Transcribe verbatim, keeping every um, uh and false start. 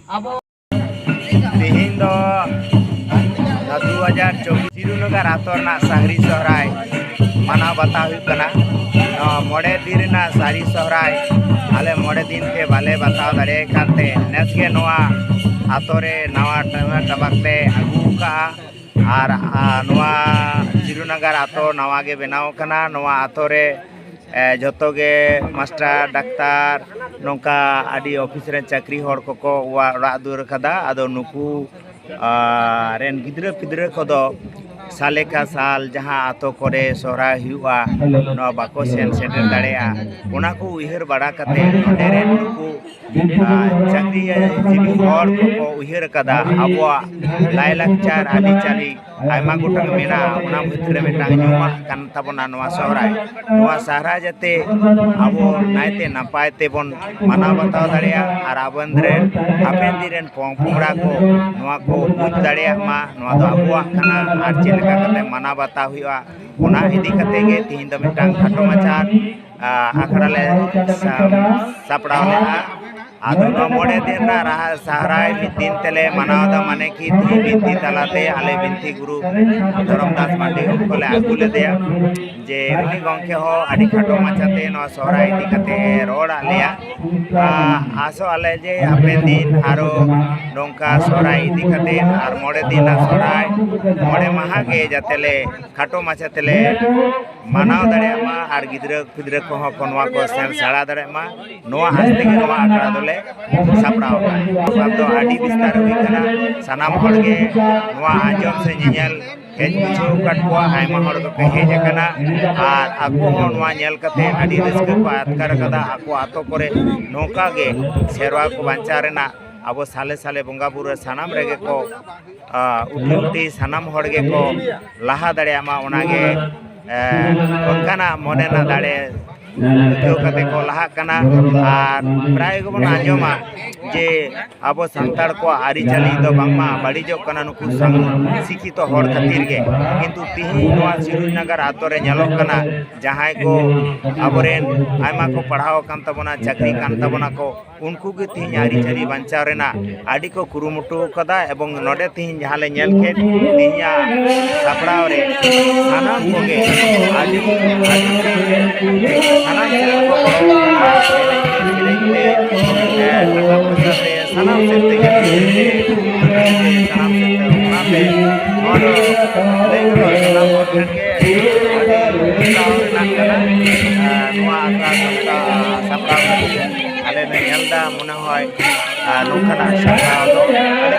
ᱟᱵᱚ ᱛᱮᱦᱮᱧ ᱫᱚ ᱫᱩ ᱦᱟᱡᱟᱨ ᱪᱚᱵᱵᱤᱥ ᱥᱤᱨᱩᱱᱚᱜᱚᱨ ᱟᱛᱳ ᱨᱮᱱᱟᱜ ᱥᱟᱦᱨᱤ ᱥᱚᱦᱨᱟᱭ ᱢᱟᱱᱟᱣ ᱵᱟᱛᱟᱣ ᱦᱩᱭᱩᱜ ᱠᱟᱱᱟ᱾ ᱱᱚᱣᱟ ᱢᱚᱬᱮ ᱫᱤᱱ ᱨᱮᱱᱟᱜ ᱥᱟᱹᱨᱤ ᱥᱚᱦᱨᱟᱭ ᱟᱞᱮ ᱢᱚᱬᱮ ᱫᱤᱱ ᱛᱮ ᱵᱟᱞᱮ ᱵᱟᱛᱟᱣ ᱫᱟᱲᱮ ᱟᱠᱟᱫ ᱛᱮ, ᱱᱮᱥ ᱜᱮ ᱱᱚᱣᱟ ᱟᱛᱳ ᱨᱮ ᱱᱟᱣᱟ ᱴᱟᱢᱟᱠ ᱴᱟᱢᱟᱠ ᱞᱮ ᱟᱹᱜᱩ ᱟᱠᱟᱫᱼᱟ᱾ ᱟᱨ, ᱟᱨ ᱱᱚᱣᱟ ᱥᱤᱨᱩᱱᱟᱜᱟᱨ ᱟᱛᱳ ᱱᱟᱣᱟ ᱜᱮ ᱵᱮᱱᱟᱣ ᱠᱟᱱᱟ᱾ ᱱᱚᱣᱟ ᱟᱛᱳ ᱨᱮ, ᱮ, ᱡᱷᱚᱛᱚ ᱜᱮ ᱢᱟᱥᱴᱟᱨ, ᱰᱟᱠᱛᱟᱨ, ᱱᱚᱝᱠᱟ ᱟᱹᱰᱤ ᱚᱯᱷᱤᱥ ᱨᱮᱱ ᱪᱟᱹᱠᱨᱤ ᱦᱚᱲ ᱠᱚᱠᱚ ᱚᱲᱟᱜ ᱫᱩᱣᱟᱹᱨ ᱠᱟᱫᱟ᱾ ᱟᱫᱚ ᱱᱩᱠᱩ, ᱟ, ᱨᱮᱱ ᱜᱤᱫᱽᱨᱟᱹ ᱯᱤᱫᱽᱨᱟᱹ ᱠᱚᱫᱚ ᱥᱟᱞᱮ ᱠᱟ ᱥᱟᱞ ᱡᱟᱦᱟᱸ ᱟᱛᱳ ᱠᱚᱨᱮ ᱥᱚᱦᱨᱟᱭ ᱦᱩᱭᱩᱜᱼᱟ, ᱱᱚᱣᱟ ᱵᱟᱠᱚ ᱥᱮᱱ ᱥᱮᱴᱮᱨ ᱫᱟᱲᱮᱭᱟᱜᱼᱟ᱾ ᱚᱱᱟ ᱠᱚ ᱩᱭᱦᱟᱹᱨ ᱵᱟᱲᱟ ᱠᱟᱛᱮ ᱱᱚᱰᱮ ᱨᱮᱱ ᱱᱩᱠᱩ, ᱟ, ᱪᱟᱹᱠᱨᱤ ᱡᱤᱵᱤ ᱦᱚᱲ ᱠᱚᱠᱚ ᱩᱭᱦᱟᱹᱨ ᱟᱠᱟᱫᱟ ᱟᱵᱚᱣᱟᱜ ᱞᱟᱭᱼᱞᱟᱠᱪᱟᱨ ᱟᱹᱨᱤᱪᱟᱹᱞᱤ ᱟᱭᱢᱟ ᱜᱚᱴᱟᱝ ᱢᱮᱱᱟᱜᱼᱟ, ᱚᱱᱟ ᱢᱚᱫᱽᱫᱷᱮ ᱨᱮ ᱢᱤᱫᱴᱟᱝ ᱧᱩᱢᱟᱜ ᱠᱟᱱ ᱛᱟᱵᱚᱱᱟ ᱱᱚᱣᱟ ᱥᱚᱦᱨᱟᱭ᱾ ᱱᱚᱣᱟ ᱥᱚᱦᱨᱟᱭ ᱡᱟᱛᱮ ᱟᱵᱚ ᱱᱟᱭᱛᱮ ᱱᱟᱯᱟᱭ ᱛᱮᱵᱚᱱ ᱢᱟᱱᱟᱣ ᱵᱟᱛᱟᱣ ᱫᱟᱲᱮᱭᱟᱜᱼᱟ ᱟᱨ ᱟᱵᱚ ᱨᱮᱱ ᱦᱟᱯᱮᱱ ᱫᱤᱱ ᱨᱮᱱ ᱯᱚᱝ ᱯᱚᱝᱲᱟ ᱠᱚ ᱱᱚᱣᱟ ᱠᱚ ᱵᱩᱡᱽ ᱫᱟᱲᱮᱭᱟᱜ ᱢᱟ, ᱱᱚᱣᱟ ᱫᱚ ᱟᱵᱚᱣᱟᱜ ᱠᱟᱱᱟ ᱟᱨ ᱪᱮᱫ ᱞᱮᱠᱟ ᱠᱟᱛᱮ ᱢᱟᱱᱟᱣ ᱵᱟᱛᱟᱣ ᱦᱩᱭᱩᱜᱼᱟ, ᱚᱱᱟ ᱤᱫᱤ ᱠᱟᱛᱮ ᱜᱮ ᱛᱮᱦᱮᱧ ᱫᱚ ᱢᱤᱫᱴᱟᱝ ᱠᱷᱟᱴᱚ ᱢᱟᱪᱷᱟ, ᱟ, ᱟᱠᱷᱲᱟ ᱞᱮ ᱥᱟ-, ᱥᱟᱯᱲᱟᱣ ᱞᱮᱫᱼᱟ᱾ ᱟᱫᱚ ᱱᱚᱣᱟ ᱢᱚᱬᱮ ᱫᱤᱱ ᱨᱮᱱᱟᱜ ᱨᱟᱦᱟ ᱥᱚᱦᱨᱟᱭ ᱢᱤᱫ ᱫᱤᱱ ᱛᱮᱞᱮ ᱢᱟᱱᱟᱣ ᱮᱫᱟ, ᱢᱟᱱᱮ ᱠᱤ ᱛᱮᱦᱮᱧ ᱵᱤᱱᱛᱤ ᱛᱟᱞᱟᱛᱮ ᱟᱞᱮ ᱵᱤᱱᱛᱤ ᱜᱩᱨᱩ ᱫᱷᱚᱨᱚᱢ ᱫᱟᱥ ᱢᱟᱨᱰᱤ ᱜᱚᱢᱠᱮ ᱞᱮ ᱟᱹᱜᱩ ᱞᱮᱫᱮᱭᱟ, ᱡᱮ ᱩᱱᱤ ᱜᱚᱢᱠᱮ ᱦᱚᱸ ᱟᱹᱰᱤ ᱠᱷᱟᱴᱚ ᱢᱟᱪᱷᱟᱛᱮ ᱱᱚᱣᱟ ᱥᱚᱦᱨᱟᱭ ᱤᱫᱤ ᱠᱟᱛᱮ ᱨᱚᱲ ᱟᱫ ᱞᱮᱭᱟ᱾ ᱟ, ᱟᱥᱚᱜ ᱟᱞᱮ ᱡᱮ ᱦᱟᱯᱮᱱ ᱫᱤᱱ ᱟᱨᱚ ᱱᱚᱝᱠᱟ ᱥᱚᱦᱨᱟᱭ ᱤᱫᱤ ᱠᱟᱛᱮ ᱟᱨ ᱢᱚᱬᱮ ᱫᱤᱱ ᱨᱮᱱᱟᱜ ᱥᱚᱦᱨᱟᱭ ᱢᱚᱬᱮ ᱢᱟᱦᱟ ᱜᱮ ᱡᱟᱛᱮ ᱞᱮ ᱠᱷᱟᱴᱚ ᱢᱟᱪᱷᱟ ᱛᱮᱞᱮ ᱢᱟᱱᱟᱣ ᱫᱟᱲᱮᱭᱟᱜ ᱢᱟ ᱟᱨ ᱜᱤᱫᱽᱨᱟᱹ ᱯᱤᱫᱽᱨᱟᱹ ᱠᱚᱦᱚᱸ ᱠᱚ ᱱᱚᱣᱟ ᱠᱚ ᱥᱮᱬ-, ᱥᱮᱬᱟ ᱫᱟᱲᱮᱭᱟᱜ ᱢᱟ, ᱱᱚᱣᱟ ᱟᱥ ᱛᱮᱜᱮ ᱱᱚᱣᱟ ᱟᱠᱷᱲᱟ ᱫᱚᱞᱮ ᱥᱟᱯᱲᱟᱣ ᱟᱠᱟᱫᱼᱟ᱾ ᱯᱨᱳᱜᱨᱟᱢ ᱫᱚ ᱟᱹᱰᱤ ᱵᱤᱥᱛᱟᱨ ᱦᱩᱭ ᱠᱟᱱᱟ᱾ ᱥᱟᱱᱟᱢ ᱦᱚᱲ ᱜᱮ ᱱᱚᱣᱟ ᱟᱸᱡᱚᱢ ᱥᱮ ᱧᱮᱧᱮᱞ ᱦᱮᱡ ᱵᱩᱡᱷᱟᱹᱣ ᱟᱠᱟᱫ ᱠᱚᱣᱟ᱾ ᱟᱭᱢᱟ ᱦᱚᱲ ᱫᱚᱠᱚ ᱦᱮᱡ ᱟᱠᱟᱱᱟ ᱟᱨ ᱟᱠᱚ ᱦᱚᱸ ᱱᱚᱣᱟ ᱧᱮᱞ ᱠᱟᱛᱮ ᱟᱹᱰᱤ ᱨᱟᱹᱥᱠᱟᱹ ᱠᱚ ᱟᱴᱠᱟᱨ ᱟᱠᱟᱫᱟ᱾ ᱟᱠᱚ ᱟᱛᱳ ᱠᱚᱨᱮ ᱱᱚᱝᱠᱟ ᱜᱮ ᱥᱮᱨᱣᱟ ᱠᱚ ᱵᱟᱧᱪᱟᱣ ᱨᱮᱱᱟᱜ ᱟᱵᱚ ᱥᱟᱞᱮ ᱥᱟᱞᱮ ᱵᱚᱸᱜᱟ ᱵᱩᱨᱩ ᱥᱟᱱᱟᱢ ᱨᱮᱜᱮ ᱠᱚ, ᱟ, ᱩᱛᱤ ᱩᱛᱤ ᱥᱟᱱᱟᱢ ᱦᱚᱲ ᱜᱮᱠᱚ ᱞᱟᱦᱟ ᱫᱟᱲᱮᱭᱟᱜ ᱢᱟ, ᱚᱱᱟᱜᱮ, ᱮ, ᱚᱱᱠᱟᱱᱟᱜ ᱢᱚᱱᱮ ᱨᱮᱱᱟᱜ ᱫᱟᱲᱮ ᱟᱹᱭᱠᱟᱹᱣ ᱠᱟᱛᱮ ᱠᱚ ᱞᱟᱦᱟᱜ ᱠᱟᱱᱟ᱾ ᱟᱨ ᱯᱨᱟᱭ ᱜᱮᱵᱚᱱ ᱟᱸᱡᱚᱢᱟ ᱡᱮ ᱟᱵᱚ ᱥᱟᱱᱛᱟᱲ ᱠᱚᱣᱟᱜ ᱟᱹᱨᱤᱪᱟᱹᱞᱤ ᱫᱚ ᱵᱟᱝᱢᱟ ᱵᱟᱹᱲᱤᱡᱚᱜ ᱠᱟᱱᱟ ᱱᱩᱠᱩ ᱥᱤᱠᱷᱤᱛᱚ ᱦᱚᱲ ᱠᱷᱟᱹᱛᱤᱨ ᱜᱮ᱾ ᱠᱤᱱᱛᱩ ᱛᱤᱦᱤᱧ ᱱᱚᱣᱟ ᱥᱤᱨᱩᱡᱽᱱᱚᱜᱚᱨ ᱟᱛᱳ ᱨᱮ ᱧᱮᱞᱚᱜ ᱠᱟᱱᱟ, ᱡᱟᱦᱟᱸᱭ ᱠᱚ ᱟᱵᱚᱨᱮᱱ ᱟᱭᱢᱟ ᱠᱚ ᱯᱟᱲᱦᱟᱣ ᱟᱠᱟᱱ ᱛᱟᱵᱚᱱᱟ, ᱪᱟᱹᱠᱨᱤ ᱠᱟᱱ ᱛᱟᱵᱚᱱᱟ ᱠᱚ, ᱩᱱᱠᱩ ᱜᱮ ᱛᱤᱦᱤᱧ ᱟᱹᱨᱤᱪᱟᱹᱞᱤ ᱵᱟᱧᱪᱟᱣ ᱨᱮᱱᱟᱜ ᱟᱹᱰᱤ ᱠᱚ ᱠᱩᱨᱩᱢᱩᱴᱩ ᱟᱠᱟᱫᱟ᱾ ᱮᱵᱚᱝ ᱱᱚᱰᱮ ᱛᱤᱦᱤᱧ ᱡᱟᱦᱟᱸ ᱞᱮ ᱧᱮᱞ ᱠᱮᱫ, ᱛᱤᱦᱤᱧᱟᱜ ᱥᱟᱯᱲᱟᱣ ᱨᱮ ᱥᱟᱱᱟᱢ ᱠᱚᱜᱮ ᱟᱹᱰᱤ, ᱟᱹᱰᱤ ᱥᱟᱱᱟᱢ ᱥᱮᱫ ᱠᱚ ᱜᱚᱲᱚ ᱟᱠᱟᱫᱟ᱾ ᱮᱱᱮᱡ ᱛᱮ, ᱥᱮᱨᱮᱧ ᱛᱮ, ᱮ, ᱴᱟᱠᱟ ᱯᱚᱭᱥᱟ ᱛᱮ, ᱥᱟᱱᱟᱢ ᱥᱮᱫ ᱛᱮᱜᱮ, ᱥᱟᱱᱟᱢ ᱥᱮᱫ ᱛᱮ᱾ ᱚᱱᱟᱛᱮ ᱱᱚᱣᱟ ᱫᱚ ᱞᱟᱹᱭ ᱜᱟᱱᱚᱜᱼᱟ, ᱥᱟᱱᱟᱢ ᱦᱚᱲ ᱴᱷᱮᱱ ᱜᱮ ᱟᱹᱰᱤ ᱩᱛᱥᱟᱦᱚ ᱨᱮᱱᱟᱜ ᱠᱟᱱᱟ᱾ ᱮ, ᱱᱚᱣᱟ ᱟᱠᱷᱲᱟ ᱥᱟᱯᱲᱟᱣ, ᱥᱟᱯᱲᱟᱣ ᱠᱷᱟᱹᱛᱤᱨ ᱟᱞᱮ ᱞᱮ ᱧᱮᱞ ᱮᱫᱟ, ᱢᱚᱱᱮ ᱦᱚᱭ, ᱟᱨ ᱱᱚᱝᱠᱟᱱᱟᱜ ᱥᱟᱯᱲᱟᱣ ᱫᱚ ᱟᱞᱮ